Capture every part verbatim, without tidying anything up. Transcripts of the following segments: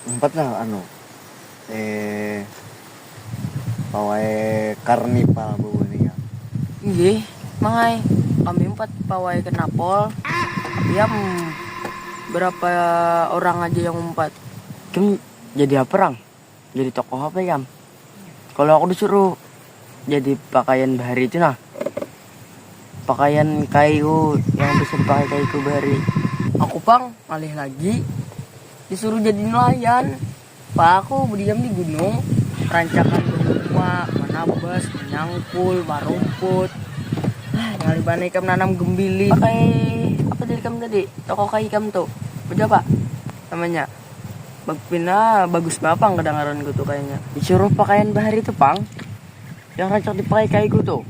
Umpat lah anu, eh, pawai karnival bubuhan ikam. Inggih, mangai. Kami umpat pawai karnival. Diam, berapa orang aja yang umpat? Kim jadi apa, Rang? Jadi tokoh apa, Kam? Kalau aku disuruh jadi pakaian bahari itu, nah. Pakaian kayu yang bisa dipakai kayu bahari. Aku pang ngalih lagi disuruh jadi nelayan. Pak, aku berdiam di gunung, rancakan berumah, menabas, menyangkul, marumput. Ah, ngalih banar ikam nanam gembili. Pakai apa tadi kamu tadi? Toko kayu kamu tuh. Udah, Pak. Namanya. Bag pina bagus banar pang kedengaranku tuh kayaknya. Disuruh pakaian bahari tuh, pang. Yang rancak dipakai kaiku tuh.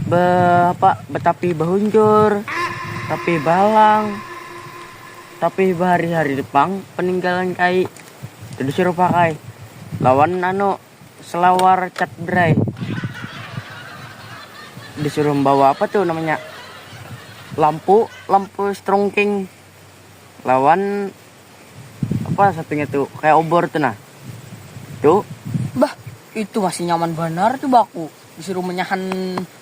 Be apa, betapi bahunjur, tapi balang, tapi bahari-hari depang peninggalan kai. Itu disuruh pakai. Lawan anu, selawar cat bray. Disuruh membawa apa tuh namanya? Lampu, lampu strongking. Lawan apa satunya tuh, kayak obor tuh, nah. Tuh. Bah, itu masih nyaman banar tuh baku. Disuruh menyahan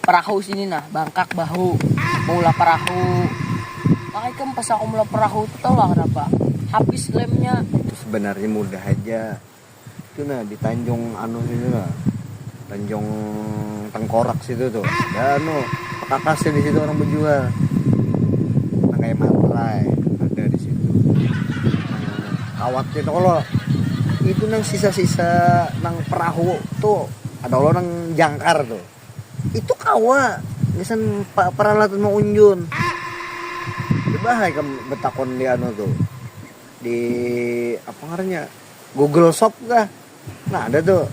perahu sini, nah, bangkak bahu. Maulah perahu. Makanya kan pas aku maulah perahu tuh, tau lah kenapa. Habis lemnya. Sebenarnya mudah aja. Itu nah di Tanjung anu situ nah. Tanjung Tengkorak situ tuh. Ada anu, pekakas di situ orang berjual. Nah, kayak materai ada di situ. Nah, kawat itu kalau itu nang sisa-sisa nang perahu tuh, ada lo nang jangkar tuh. Itu kawa. Biasanya peralatan mau unjun. Coba hai kamu betakon di anu tuh. Di apa ngarannya? Google Shop kah? Nah, ada tuh.